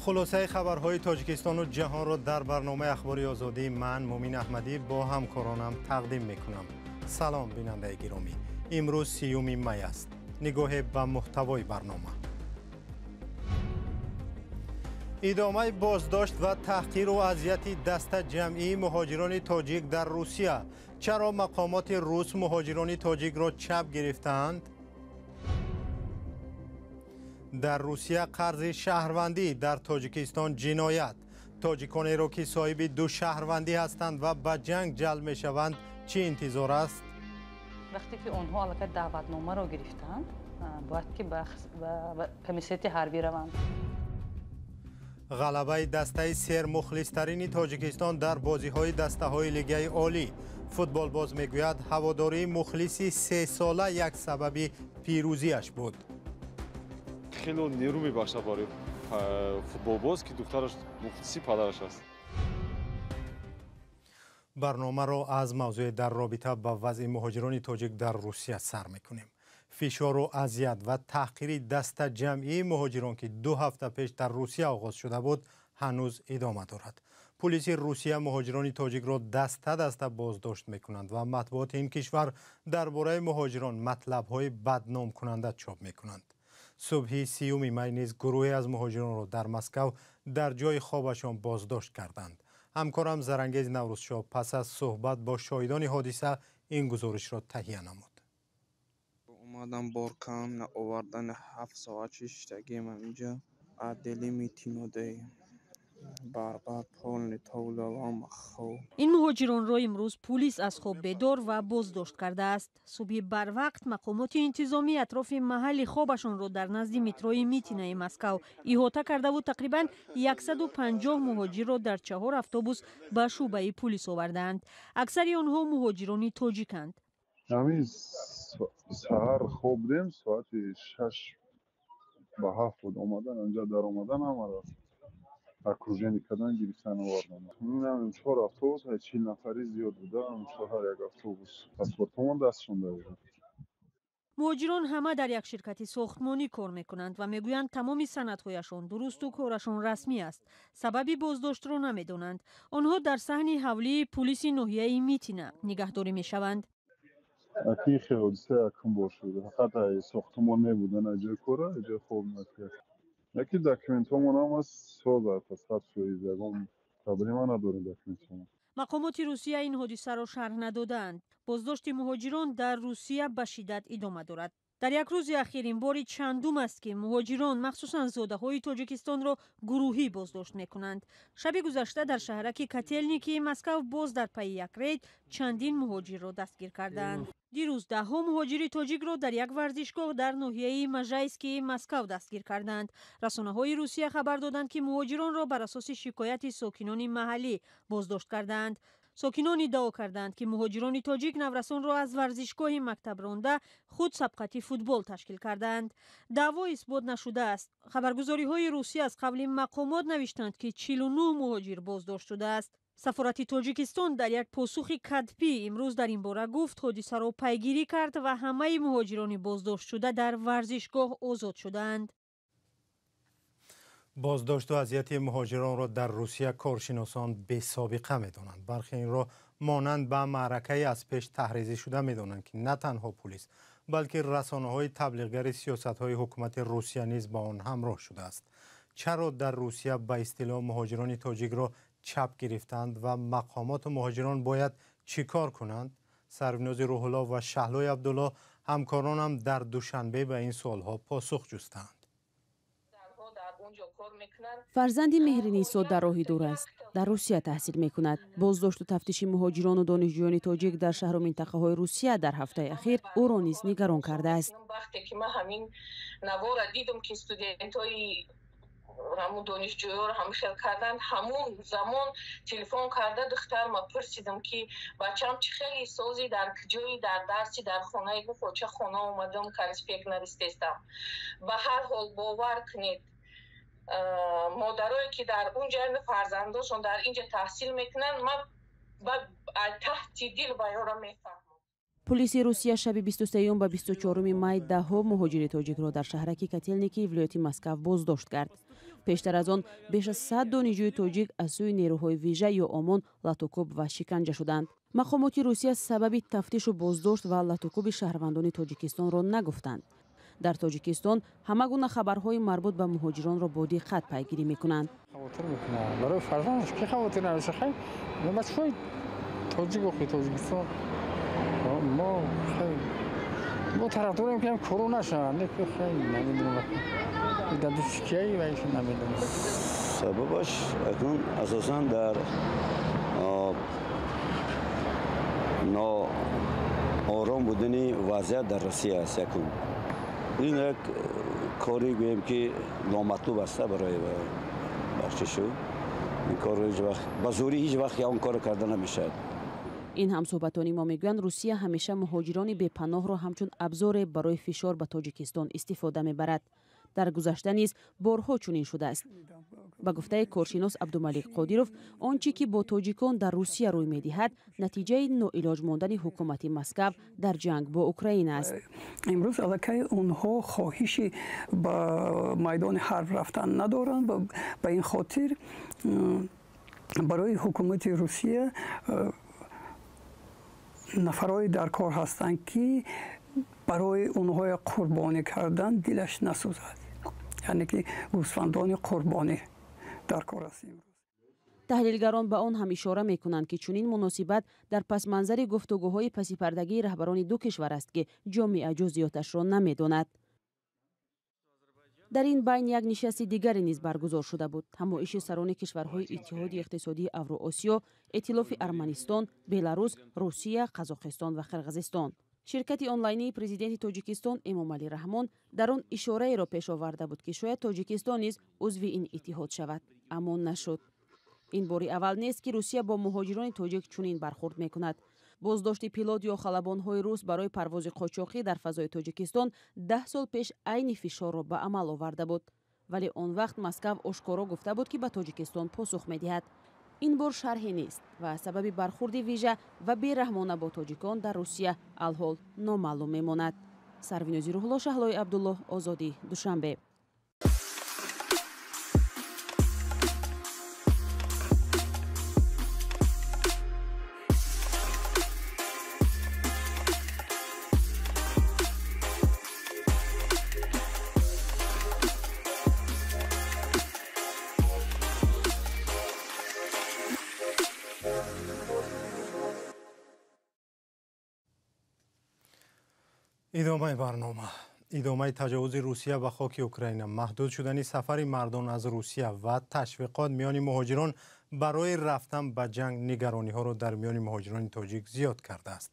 Хулосаи хабарҳои Тоҷикистону ҷаҳонро дар барномаи Ахбори Озодӣ ман, Мумин Аҳмадӣ, бо ҳамкоронам тақдим мекунам. Салом, бинандаи гиромӣ. Имрӯз 30 май аст. Нигоҳе ба муҳтавои барнома. Идомаи боздошт ва таҳқиру азияти дастаҷамъии муҳоҷирони тоҷик дар Русия. Чаро мақомоти рус муҳоҷирони тоҷикро чап гирифтаанд? Дар Русия қарзи шаҳрвандӣ, дар Тоҷикистон ҷиноят. Тоҷиконеро, ки соҳиби ду шаҳрвандӣ ҳастанд ва ба ҷанг ҷалб мешаванд, чӣ интизор аст? Вақте ки онҳо аллакай даъватномаро гирифтаанд, бояд ки ба комиссариати ҳарбӣ раванд. Ғалабаи дастаи сермухлистарини Тоҷикистон дар бозиҳои дастаҳои Лигаи Олӣ. Футболбоз мегӯяд, ҳаводории мухлиси сесола як сабаби пирӯзиаш буд. Хеле нерӯ мебахшад барои футболбоз, ки духтараш мухлиси падараш аст. Барномаро аз мавзӯе дар робита ба вазъи муҳоҷирони тоҷик дар Русия сар мекунем. Фишору азият ва таҳқири дастаҷамъии муҳоҷирон, ки 2 ҳафта пеш дар Русия оғоз шуда буд, ҳанӯз идома дорад. Пулиси Русия муҳоҷирони тоҷикро даста даста боздошт мекунанд ва матбуоти ин кишвар дар бораи муҳоҷирон матлабҳои бадномкунанда чоп мекунанд. Субҳи 30 май низ гурӯҳе аз муҳоҷиронро дар Москав дар ҷои хобашон боздошт карданд. Ҳамкорам Зарангез Наврӯзшоҳ пас аз суҳбат бо шоҳидони ҳодиса ин гузоришро таҳия намуд. Омадам бор кам наовардан, 7 соат шиштагием инҷа. Отдели Митинодаи барбар полни тавлавам хоб. Ин муҳоҷиронро имрӯз пулис аз хоб бедор ва боздошт кардааст. Субҳи барвақт мақомоти интизомӣ атрофи маҳалли хобашонро дар назди метрои Митинаи Москав иҳота кардаву тақрибан 150 муҳоҷирро дар 4 автобус ба шӯъбаи пулис овардаанд. Аксари онҳо муҳоҷирони тоҷиканд. Ҳамин саҳар хоб будем, соати 6:55 буд, омадан инҷа даромадан ҳамаро окружение кардан, гирифтан овардан. Инам 4 автобус, 40 нафари зиёд буда, ҳар як автобус паспортҳомон дастшон дорад. Муҳоҷирон ҳама дар як ширкати сохтмонӣ кор мекунанд ва мегӯянд, тамоми санадҳояшон дурусту корашон расмӣ аст. Сабаби боздоштро намедонанд. Онҳо дар саҳни ҳавлии пулиси ноҳияи Митина нигаҳдорӣ мешаванд. Аки хел ҳодиса якум бор шуд. Фақат сохтмон небудан, ҷои кора, ҷои хоб накард. Яки документҳомон ҳам аст, сода, 100%, ягон проблема надорем документҳомон. Мақомоти Русия ин ҳодисаро шарҳ надодаанд. Боздошти муҳоҷирон дар Русия ба шиддат идома дорад. Дар як рӯзи ахир ин бори чандум аст, ки муҳоҷирон, махсусан зодаҳои Тоҷикистонро гурӯҳӣ боздошт мекунанд. Шаби гузашта дар шаҳраки Котелникии Москав боз дар пайи як рейд чандин муҳоҷирро дастгир кардаанд. Дирӯз даҳҳо муҳоҷири тоҷикро дар як варзишгоҳ дар ноҳияи Можайскии Москав дастгир карданд. Расонаҳои Русия хабар доданд, ки муҳоҷиронро бар асоси шикояти сокинони маҳаллӣ боздошт кардаанд. Сокинон иддао карданд, ки муҳоҷирони тоҷик наврасонро аз варзишгоҳи мактаб ронда худ сабқати футбол ташкил кардаанд. Даъво исбот нашудааст. Хабаргузориҳои Русия аз қавли мақомот навиштанд, ки 49 муҳоҷир боздошт шудааст. Сафорати Тоҷикистон дар як посухи катбӣ имрӯз дар ин бора гуфт, ҳодисаро пайгирӣ кард ва ҳамаи муҳоҷирони боздоштшуда дар варзишгоҳ озод шудаанд. Боздошту азияти муҳоҷиронро дар Русия коршиносон бесобиқа медонанд. Бархе инро монанд ба маъракаи аз пеш таҳризӣ шуда медонанд, ки на танҳо пулис, балки расонаҳои таблиғгари сиёсатҳои ҳукумати Русия низ ба он ҳамроҳ шудааст. Чаро дар Русия ба истилоҳ муҳоҷирони тоҷикро чап гирифтанд ва мақомоту муҳоҷирон бояд чӣ кор кунанд? Сарвинози Рӯҳулло ва Шаҳлои Абдулло, ҳамкоронам дар Душанбе, ба ин суолҳо посух ҷустанд. Фарзанди Меҳринисо дар роҳи дур аст. Дар Русия таҳсил мекунад. Боздошту тафтиши муҳоҷирону донишҷӯёни тоҷик дар шаҳру минтақаҳои Русия дар ҳафтаи ахир ӯро низ нигарон кардааст. Вақте ки ман ҳамин навора дидам, ки студентҳои ҳамун донишҷӯёро ҳамин хел карданд, ҳамун замон телефон карда духтарма пурсидам, ки бачам чӣ хеле сози, дар ҷои дар дарси, дар хонаи, гуфт, оча, хона омадам, конспект навистестам. Ба ҳар ҳол, бовар кунед, модарое ки дар унҷа фарзандошон дар инҷа таҳсил мекунанд, ман таҳти дил ба ёро мефаҳмам. Пулиси Русия шаби 23 ба 24 май даҳҳо муҳоҷири тоҷикро дар шаҳраки Котелникии вилояти Москав боздошт кард. Пештар аз он беш аз 100 донишҷӯи тоҷик аз сӯи нерӯҳои вижа ё ОМОН латукӯб ва шиканҷа шуданд. Мақомоти Русия сабаби тафтишу боздошт ва латукӯби шаҳрвандони Тоҷикистонро нагуфтанд. Дар Тоҷикистон ҳама гуна хабарҳои марбут ба муҳоҷиронро бо диққат пайгирӣ мекунанд. Хавотир мекунад барои фарзандаш, ки хавотир намеша? Хай, тоҷик охи, Тоҷикистон мо мо тарафдорем, ки кору нашаванд. Намедонам, намедонам. Сабабаш акнун асосан дар ноором будани вазъият дар Россия аст. Якум, ин як кори, гӯем, ки номатлуб аст барои бахшишу. Ин корро ҳеҷ вақт ба зӯрӣ, ҳеҷ вақт он корро карда намешавад. Ин ҳамсӯҳбатони мо мегӯянд, Русия ҳамеша муҳоҷирони бепаноҳро ҳамчун абзоре барои фишор ба Тоҷикистон истифода мебарад. Дар гузашта низ борҳо чунин шудааст. Ба гуфтаи коршинос Абдумалик Қодиров, он чӣ ки бо тоҷикон дар Русия рӯй медиҳад, натиҷаи ноилоҷ мондани ҳукумати Москав дар ҷанг бо Украина аст. Имрӯз аллакай онҳо хоҳиши ба майдони ҳарб рафтан надоранд ва ба ин хотир барои ҳукумати Русия нафарҳое дар кор ҳастанд, ки барои онҳоя қурбонӣ кардан дилаш насӯзад, яъне ки гӯсфандони қурбонӣ дар кор аст имрӯз. Таҳлилгарон ба он ҳам ишора мекунанд, ки чунин муносибат дар пасманзари гуфтугӯҳои пасипардагии раҳбарони ду кишвар аст, ки ҷомеа ҷузъиёташро намедонад. Дар ин байн як нишасти дигаре низ баргузор шуда буд: ҳамоиши сарони кишварҳои Иттиҳоди иқтисодии Авроосиё, эътилофи Арманистон, Беларус, Русия, Қазоқистон ва Қирғизистон. Ширкати онлайнии президенти Тоҷикистон Эмомалӣ Раҳмон дар он ишораеро пеш оварда буд, ки шояд Тоҷикистон низ узви ин иттиҳод шавад, аммо нашуд. Ин бори аввал нест, ки Русия бо муҳоҷирони тоҷик чунин бархурд мекунад. Боздошти пилот ё халабонҳои рус барои парвози қочоқӣ дар фазои Тоҷикистон 10 сол пеш айни фишорро ба амал оварда буд, вале он вақт Москав ошкоро гуфта буд, ки ба Тоҷикистон посух медиҳад. Ин бор шарҳе нест ва сабаби бархурди вижа ва бераҳмона бо тоҷикон дар Русия алҳол номаълум мемонад. Сарвинози Рӯҳулло, Шаҳлои Абдуллоҳ, Озодӣ, Душанбе. Идомаи барнома. Идомаи таҷовузи Русия ба хоки Украина, маҳдуд шудани сафари мардон аз Русия ва ташвиқот миёни муҳоҷирон барои рафтан ба ҷанг нигарониҳоро дар миёни муҳоҷирони тоҷик зиёд кардааст.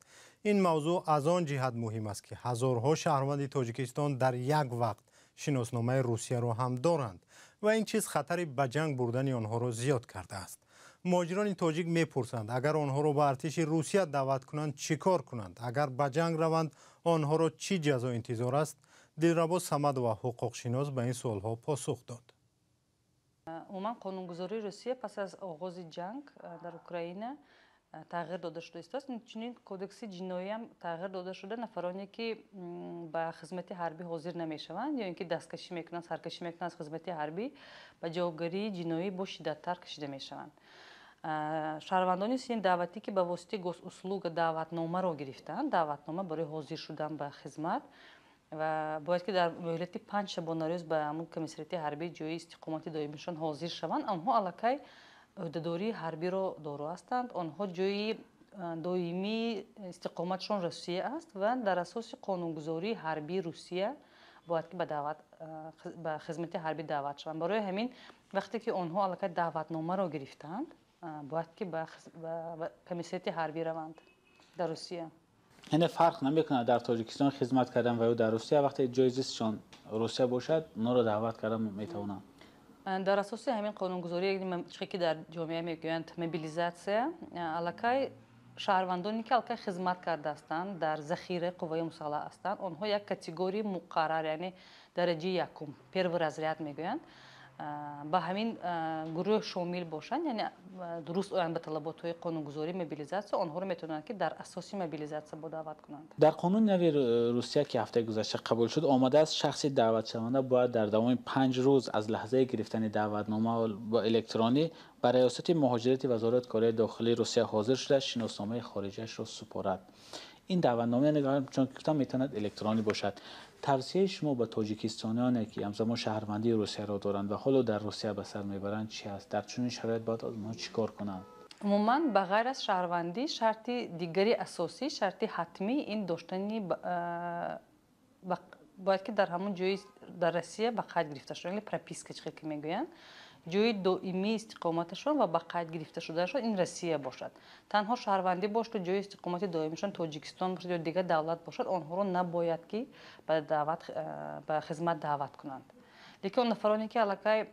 Ин мавзӯъ аз он ҷиҳат муҳим аст, ки ҳазорҳо шаҳрванди Тоҷикистон дар як вақт шиносномаи Русияро ҳам доранд ва ин чиз хатари ба ҷанг бурдани онҳоро зиёд кардааст. Муҳоҷирони тоҷик мепурсанд, агар онҳоро ба артиши Русия даъват кунанд, чӣ кор кунанд? Агар ба ҷанг раванд, онҳоро чӣ ҷазо интизор аст? Дилрабо Самадова, ҳуқуқшинос, ба ин суолҳо посух дод. Умуман, қонунгузории Русия пас аз оғози ҷанг дар Украина тағйир дода шуда истааст. Инчунин кодекси ҷиноиам тағйир дода шуда. Нафароне ки ба хизмати ҳарбӣ ҳозир намешаванд ё ин ки дасткашӣ мекунанд, саркашӣ мекунанд аз хизмати ҳарбӣ, ба ҷавобгарии ҷиноӣ бо шиддаттар кашида мешаванд. Шаҳрвандони синни даъватӣ, ки ба воситаи госуслуга даъватномаро гирифтанд, даъватнома барои ҳозир шудан ба хизмат, ва бояд ки дар муҳлати 5 шабонарӯз ба ҳамун комиссариати ҳарбии ҷои истиқомати доимишон ҳозир шаванд, онҳо аллакай ӯҳдадории ҳарбиро доро ҳастанд. Онҳо ҷои доимии истиқоматшон Русия аст ва дар асоси қонунгузории ҳарбии Русия бояд ки ба хизмати ҳарбӣ даъват шаванд. Барои ҳамин, вақте ки онҳо аллакай даъватномаро гирифтанд, бояд ки ба комиссариати ҳарбӣ раванд дар Русия. Яъне фарқ намекунад дар Тоҷикистон хизмат кардан ва ё дар Русия, вақте ҷои зистшон Русия бошад, онҳоро даъват кардан метавонанд. Дар асоси ҳамин қонунгузорӣ, чӣ ки дар ҷомеа мегӯянд мобилизатсия, аллакай шаҳрвандоне ки аллакай хизмат кардаастанд, дар захираи қувваи мусаллаҳ ҳастанд, онҳо як категорияи муқаррар, яъне дараҷаи якум, первый разряд мегӯянд, Ба ҳамин гурӯҳ шомил бошанд, яъне дуруст оянд ба талаботҳои қонунгузории мобилизатсия, онҳоро метавонанд ки дар асоси мобилизатсия бо даъват кунанд. Дар қонуни нави Русия, ки ҳафтаи гузашта қабул шуд, омадааст шахси даъватшаванда бояд дар давоми 5 рӯз аз лаҳзаи гирифтани даъватнома бо электронӣ ба раёсати муҳоҷирати Вазорати корҳои дохилии Русия ҳозир шуда шиносномаи хориҷиашро супорад. Ин даъватнома, чун гуфтам, метавонад электронӣ бошад. Тавсияи шумо ба тоҷикистониёне, ки ҳамзамон шаҳрвандии Русияро доранд ва ҳоло дар Русия ба сар мебаранд, чи аст? Дар чунин шароит бояд онҳо чӣ кор кунанд? Умуман, ба ғайр аз шаҳрвандӣ, шарти дигари асосӣ, шарти ҳатмӣ ин доштани бояд ки дар ҳамон ҷои дар Россия ба қайд гирифта шуда, яъне прописка чӣ ки мегӯянд, ҷои доимии истиқоматашон ва ба қайд гирифта шудаашон ин Россия бошад. Танҳо шаҳрвандӣ бошад, ҷои истиқомати доимишон Тоҷикистон бошад ё дигар давлат бошад, онҳоро набояд ки ба хизмат даъват кунанд. Лекин он нафароне ки аллакай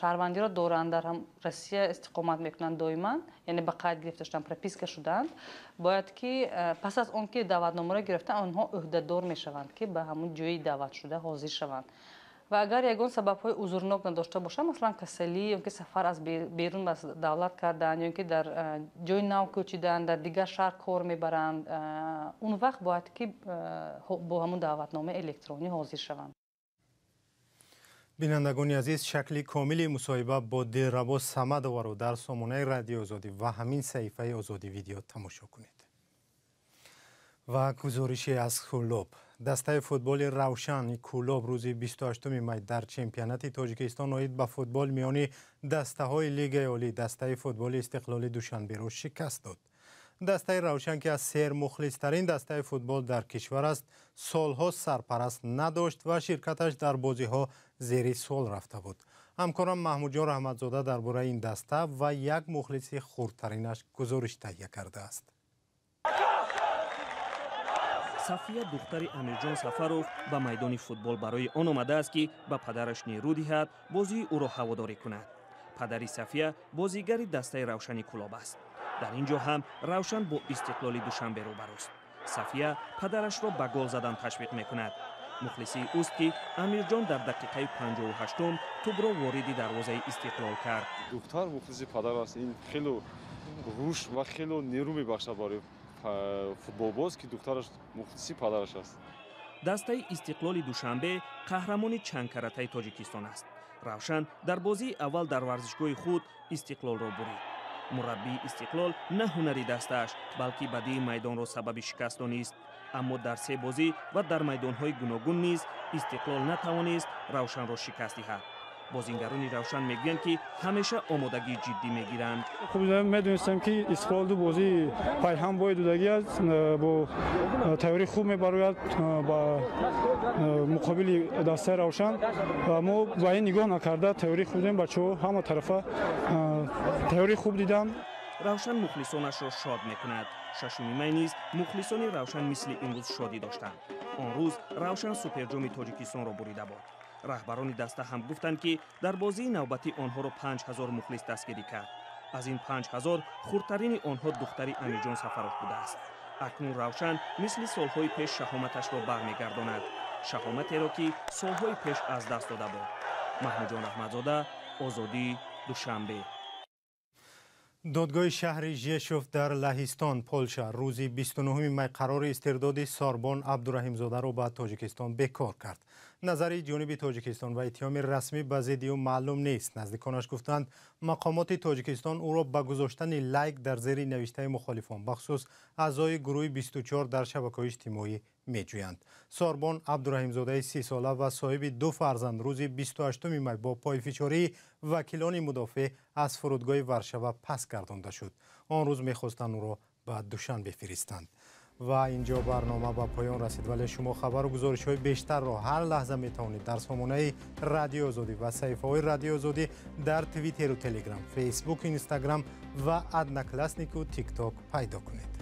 шаҳрвандиро доранд, дар Россия истиқомат мекунанд доиман, яъне ба қайд гирифта шуданд, прописка шудаанд, бояд ки пас аз он ки даъватномаро гирифтанд, онҳо ӯҳдадор мешаванд ки ба ҳамон ҷои даъватшуда ҳозир шаванд. Ва агар ягон сабабҳои узрнок надошта бошанд, масалан касалӣ ё ки сафар аз берун аз давлат кардан ё ки дар ҷои нав кӯчидан, дар дигар шаҳр кор мебаранд, он вақт бояд ки бо ҳамон даъватномаи электронӣ ҳозир шаванд. Бинандагони азиз, шакли комили мусоҳиба бо Дилрабо Самадоваро дар сомонаи Радиои Озодӣ ва ҳамин саҳифаи Озодӣ видео тамошо кунед. Ва гузорише аз Кӯлоб. Дастаи футболи Равшани Кӯлоб рӯзи 28 май дар чемпионати Тоҷикистон оид ба футбол миёни дастаҳои Лигаи Олӣ дастаи футболи Истиқлоли Душанберо шикаст дод. Дастаи Равшан, ки аз сермухлистарин дастаи футбол дар кишвар аст, солҳо сарпараст надошт ва ширкаташ дар бозиҳо зери суол рафта буд. Ҳамкорам Маҳмудҷон Раҳматзода дар бораи ин даста ва як мухлиси хурдтаринаш гузориш таҳия кардааст. Сафия, духтари Амирҷон Сафаров, ба майдони футбол барои он омадааст, ки ба падараш нерӯ диҳад, бозии ӯро ҳаводорӣ кунад. Падари Сафия бозигари дастаи Равшани Кӯлоб аст. Дар ин ҷо ҳам Равшан бо Истиқлоли Душанбе рӯбарӯст. Сафия падарашро ба гол задан ташвиқ мекунад. Мухлисии ӯст, ки Амирҷон дар дақиқаи 58-ум тӯбро вориди дарвозаи Истиқлол кард. Духтар мухлиси падар аст. Ин хело рушд ва хело нерӯ мебахшад барои футболбоз, ки духтараш мухлиси падараш аст. Дастаи Истиқлоли Душанбе қаҳрамони чандкаратаи Тоҷикистон аст. Равшан дар бозии аввал дар варзишгоҳи худ Истиқлолро бурид. Мураббии Истиқлол на ҳунари дастааш, балки бадии майдонро сабаби шикаст донист. Аммо дар се бозӣ ва дар майдонҳои гуногун низ Истиқлол натавонист Равшанро шикаст диҳад. Бозингарони Равшан мегӯянд, ки ҳамеша омодагии ҷиддӣ мегиранд. Хуб медонистем, ки Истиқлол ду бозии пайҳам бои дудагӣ аст, бо тайёрии хуб мебарояд ба муқобили дастаи Равшан ва мо ба ин нигоҳ накарда тайёрии хуб дидем. Бачаҳо ҳама тарафа тайёрии хуб диданд. Равшан мухлисонашро шод мекунад. 6 май низ мухлисони Равшан мисли имрӯз шодӣ доштанд. Он рӯз Равшан суперҷоми Тоҷикистонро бурида буд. Раҳбарони даста ҳам гуфтанд, ки дар бозии навбатӣ онҳоро 5000 мухлис дастгирӣ кард. Аз ин 5000 хурдтарини онҳо духтари Амирҷон Сафаров будааст. Акнун Равшан мисли солҳои пеш шаҳоматашро бармегардонад, шаҳоматеро, ки солҳои пеш аз даст дода буд. Маҳмудҷон Раҳматзода, Озодӣ, Душанбе. Додгоҳи шаҳри Жешов дар Лаҳистон, Полша, рӯзи 29 май қарори истирдоди Сорбон Абдураҳимзодаро ба Тоҷикистон бекор кард. Назари ҷониби Тоҷикистон ва иттиҳоми расмӣ ба зидди ӯ маълум нест. Наздиконаш гуфтанд, мақомоти Тоҷикистон ӯро ба гузоштани лайк дар зери навиштаи мухолифон, бахусус аъзои гурӯҳи 24 дар шабакаҳои иҷтимоӣ меҷӯянд. Сорбон Абдураҳимзодаи 30сола ва соҳиби ду фарзанд рӯзи 28 май бо пойфишории вакилони мудофеъ аз фурудгоҳи Варшава пас гардонда шуд. Он рӯз мехостанд ӯро ба Душанбе фиристанд. Ва инҷо барнома ба поён расид, вале шумо хабару гузоришҳои бештарро ҳар лаҳза метавонед дар сомонаи Радиои Озодӣ ва саҳифаҳои Радиои Озодӣ дар Твиттеру Телеграм, Фейсбук, Инстаграм ва Однокласснику Тикток пайдо кунед.